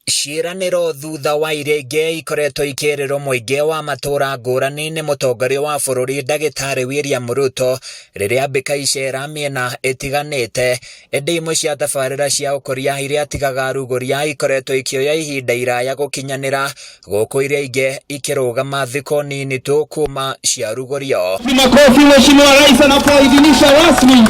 Ciĩranĩro thutha wa iria ingĩ ikoretwo ikĩrĩrwo mũingĩ wa matũũra ngũrani nĩ mũtongoria wa bũrũri Ndagĩtarĩ William Ruto rĩrĩa ambĩka icera mĩena ĩtiganĩte. Ĩndĩ imwe cia tabarĩra cia ũkũria iria atigaga arugũria ikoretwo ikĩoya ihinda iraya gũkinyanĩra, gũkũ iria ingĩ ikĩrũgama thikũ nini tu kuma ciarugũrio. Makofi Mheshimiwa Rais anapoidhinisha rasmi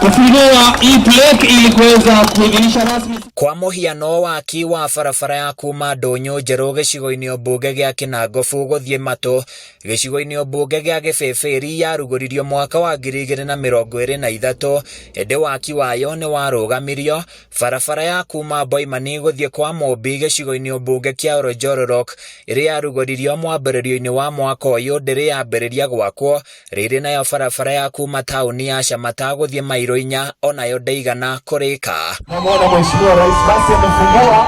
kufungua hii plaque ili kuweza kuidhinisha rasmi. Kwa mũhiano, waki wa barabara ya kuma Ndũnyũ Njerũ gĩcigo-inĩ mbunge gĩa Kĩnangobu gũthiĩ Matũ gĩcigo-inĩ mbunge gĩa Gĩbĩbĩri yarugũririo mwaka wa 2023, ĩndĩ waki wayo nĩ warũgamirio. Barabara ya kuma Boimani gũthiĩ kwa Mũmbi gĩcigo-inĩ mbunge kĩa Oljororok ĩrĩa yarugũririo mwambĩrĩrio-inĩ wa mwaka ũyũ ndĩrĩ yambĩrĩria gwakwo. Rĩrĩ nayo barabara ya kuma taũni ya Shamata gũthiĩ mairo 4 onayo ndĩigana kũrĩka. Namwona Mheshimiwa Rais basi amefungua.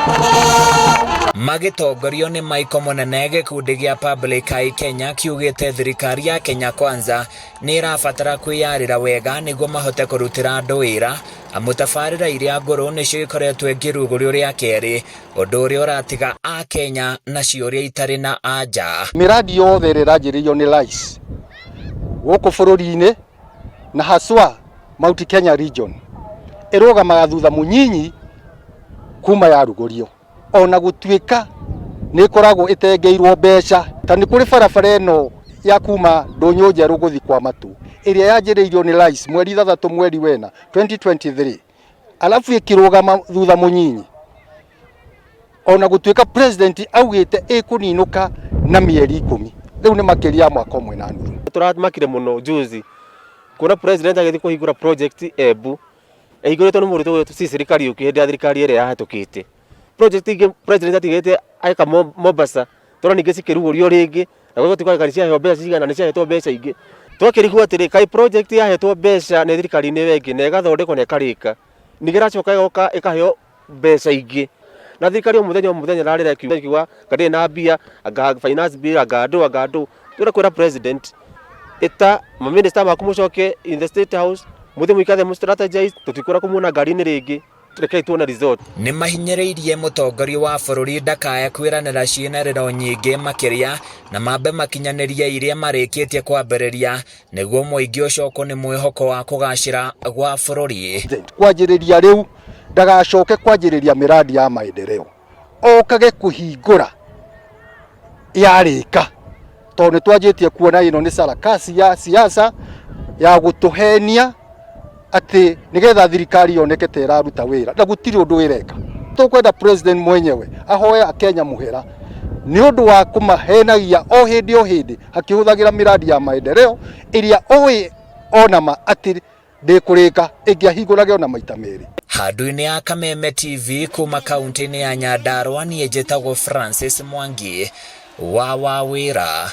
Magĩtongorio nĩ Michael Mũnene, gĩkundi gĩa Public Eye Kenya kiugĩte thirikari ya Kenya Kwanza nĩ ĩrabatara kwĩyarĩra wega nĩguo mahote kũrutĩra andũ wĩra, amu tabarĩra iria ngũrũ nĩcio ikoretwo ikĩrugũrio rĩa kerĩ, ũndũ ũrĩa ũratiga Akenya na ciũria itarĩ na anja. Miradi yothe ĩrĩa ĩranjĩrĩrio nĩ rais gũkũ bũrũri-inĩ na haswa Mount Kenya region ĩrũgamaga thutha mũnyinyi kuma yarugũrio, ona gũtuĩka nĩ ĩkoragwo ĩtengeirwo mbeca. Ta nĩ kũrĩ barabara ĩno ya kuma Ndũnyũ Njerũ gũthiĩ kwa Matũ ĩrĩa yanjĩrĩirio nĩ rais mweri 6 mweri wena 2023, alafu ĩkĩrũgama thutha mũnyinyi, ona gũtuĩka president augĩte ĩkũninũka na mĩeri 10. Rĩu nĩ makĩria ya mwaka ũmwe na nuthu. Tũramakire mũno juzi kuona president agĩthiĩ kũhingũra project Embu ĩhingũrĩtwo nĩ mũrutwo Sicily Kariuki hĩndĩ ya thirikari ĩrĩa yahĩtũkĩte. Project ingĩ president atigĩte eka Mombasa tũrona ningĩ cikĩrugũrio rĩngĩ na gũgĩtuĩka kana ciaheo mbeca cigana, nĩ ciahetwo mbeca ingĩ. Twakĩrigwo atĩrĩ, kaĩ project yahetwo mbeca nĩ thirikari-inĩ ĩyo ĩngĩ na ĩgathondekwo na ĩkarĩka, ningĩ ĩracoka ĩgoka ĩkaheo mbeca ingĩ, na thirikari o mũthenya o mũthenya ĩrarĩra ĩkiuga anga ndĩrĩ na mbia, anga finance bill, anga ndũ, anga ndũ. Tũrenda kwĩra president, ĩta mamĩnĩsta maku mũcoke in the State House, mũthiĩ mũikare thĩ mũ strategize, tũtikwenda kũmuona ngari-inĩ rĩngĩ, rekei tuone result. Nĩ mahinyĩrĩirie mũtongoria wa bũrũri ndakae kwĩranĩra ciĩranĩro nyingĩ makĩria na mambe makinyanĩrie iria marĩkĩtie kwambĩrĩria nĩguo mũingĩ ũcokwo nĩ mwĩhoko wa kũgacĩra gwa bũrũri. Kwanjĩrĩria rĩu ndagacoke kwanjĩrĩria miradi ya maendeleo, okage kũhingũra yarĩka, tondũ nĩ twanjĩtie kuona ĩno nĩ sarakasi ya siasa ya gũtũhenia atĩ nĩgetha thirikari yoneke ta ĩraruta wĩra, na gũtirĩ ũndũ ĩreka. Tũkwenda president mwenyewe ahoe Akenya mũhera nĩ ũndũ wa kũmahenagia o hĩndĩ o hĩndĩ akĩhũthagĩra miradi ya maendeleo ĩrĩa oĩ ona ma atĩ ndĩkũrĩka ĩngĩahingũrage ona maita merĩ. Handũ-inĩ ya Kameme TV kuma kaunti-inĩ ya Nyandarua, niĩ njĩtagwo Francis Mwangi wa Wawĩra.